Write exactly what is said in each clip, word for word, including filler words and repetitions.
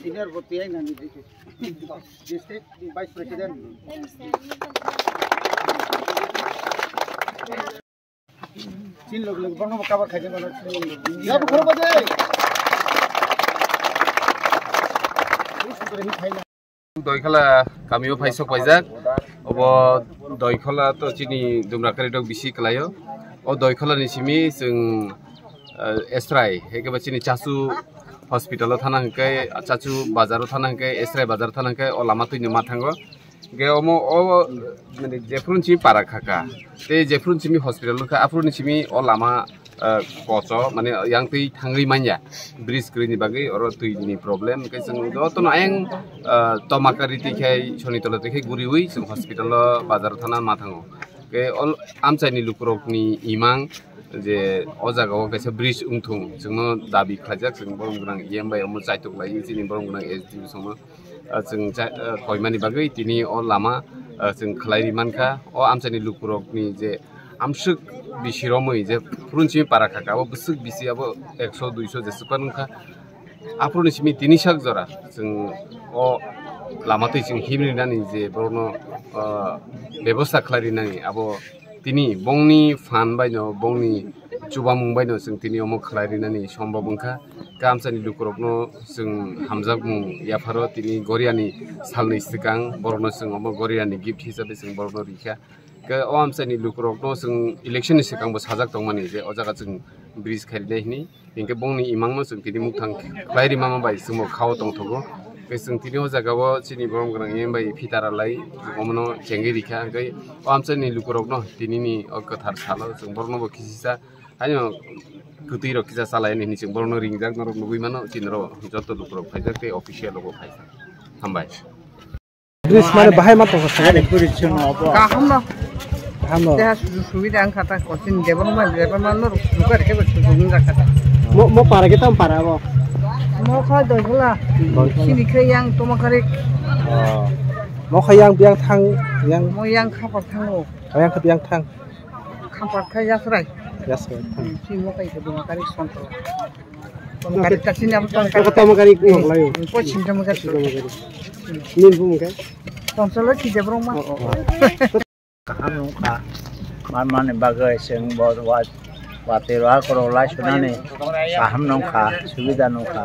Senior bo tiyai nani district vice president. Chin log log bangma kabar khaijak mano. Ya bukhara bade. Doikhola kamio phai sok paijak. Obo Doikhola to chini Dumrakari dok bisi kwlaio. O Doikhola ni simi chwng, eh, Esrai, hekeba chini Chachu hospital o thana hwnkhe, Chachu bazar o thana hwnkhe, Esrai bazar o thana hwnkhe, o lama twino ma thango. Hwnkhe omo o, mane, jephuru simi para khaka, tei jephuru simi hospital nukha, aphuru simi o lama, eh, kocho, mane, yang twi thangwi manya, bridge kwrwini bagwi oro twini problem, hwnkhe chwng jotono ayang, eh, Tomakari twi khai, Sonitola twi khai guriwi chwng hospital o bazar o thana ma thango. Hwnkhe o amchaini lukurokni imang je o jaga o kaisa bridge wngthung, chwngno dabi khlaijak, chwng borom gwnang E M bai omo chaitok lai chini borom gwnang S D O songno. Ah, chwng cha-, ah, koimani bagwi tini o lama, ah, chwng khlai ri mankha. O amchaini lukurokni je amswk bisi romwi je phurun simi para khaka, abo bwswk bisi abo ekso duiso jeswk phano wngkha. Aphuruni simi tini sak jora chwng o lama twi chwng himri nani je borokno, ah, bebosta khlai ri nani abo Tini bongni phan baino, bongni chubamung baino chwng tini omo khlai rinani sombab wngkha. Kamsani lukurokno chwng hamjakmung yapharo tini Goriani salni swkang borokno chwng omo Goriani gift hisabe chwng borokno rikha. Khe o amchaini lukurokno chwng election ni swkang bo sajak tongmani je o jaga chwng bridge khairina hini. Hinkhe bongni imangno chwng tini mukthang khlai rimama bai chwngbo khao tongthogo. Tei chwng tini o jaga o chini borom gwnang M M bai phitara lai omono chengwi rikha. Hinkhe o amchaini lukurokno tinini o kwthar salo chwng borokno bo kisisa haino kwtwi rok kisa chalai hwnwi chwng borokno ringjak norok nugwi mano chini rok joto lukurok phaijak tei official rokbo phaijak. Hambai. Bridge mane bahai ma tongkha sa. Ani bridge chwng obo. Kaham no. Kaham no. Deha suju subida wngkha ta, kochin debang ma, debang ma no, sugar ke ba suju wngkha ta. Mo, mo para ke tam para bo. Mo kha Doikhola. Doikhola. Sini khe yang Tomakari. Oh. Mo kha yang biang thang, yang. Mo yang khapar thango. Oh, yang kha biang thang. Khapar kha Yasrai. Yasrai. Hmm, si mo kai ke Tomakari Sontola. Tomakari ta sini abo Tomakari. Tomakari ko layo. Pochin Tomakari. Tomakari. Nin bumung kai. Tonsolo khije borok ma. Oh, oh, oh. Kaham wngkha. Man mani bagwi chwng bo wa-, watwi roha kwrwk lai sunani kaham wngkha, subida wngkha.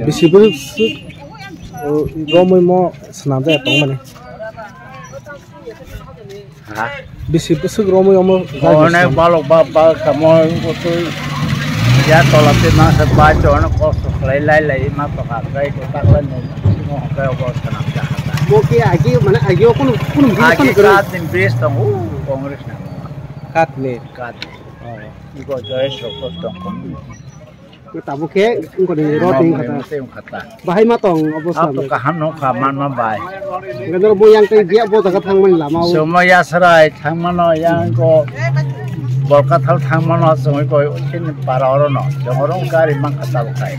Bisi bwswk, o, romwi mo swnamjak tongmani. Ha? Bisi bwswk romwi omo. Onek balok ba, ba kamo kutui ya tola twi masa ba chon kosto khlai lai lai ma to kha kai to tak lai mo mo kai obo swnamjak. Mo ke agi, mane agi o kunu, kunu bini agi kunu kunu. Kat ni base tong u Congress na. Kat ni. Kat ni. Oh. Iko Joy Sokos tong kunu. Ko tabo ke ko ni ro ting kata. Teng kata. Bahai ma tong obo. Ap to kaham no kha man ma bai. Ngador bo yang tei dia bo jaga thang mani lama o. Somo ya sarai thang mano yang ko Bolkathal thang mano somo ko kin para oro no. Jong oro gari mang kata bo kai.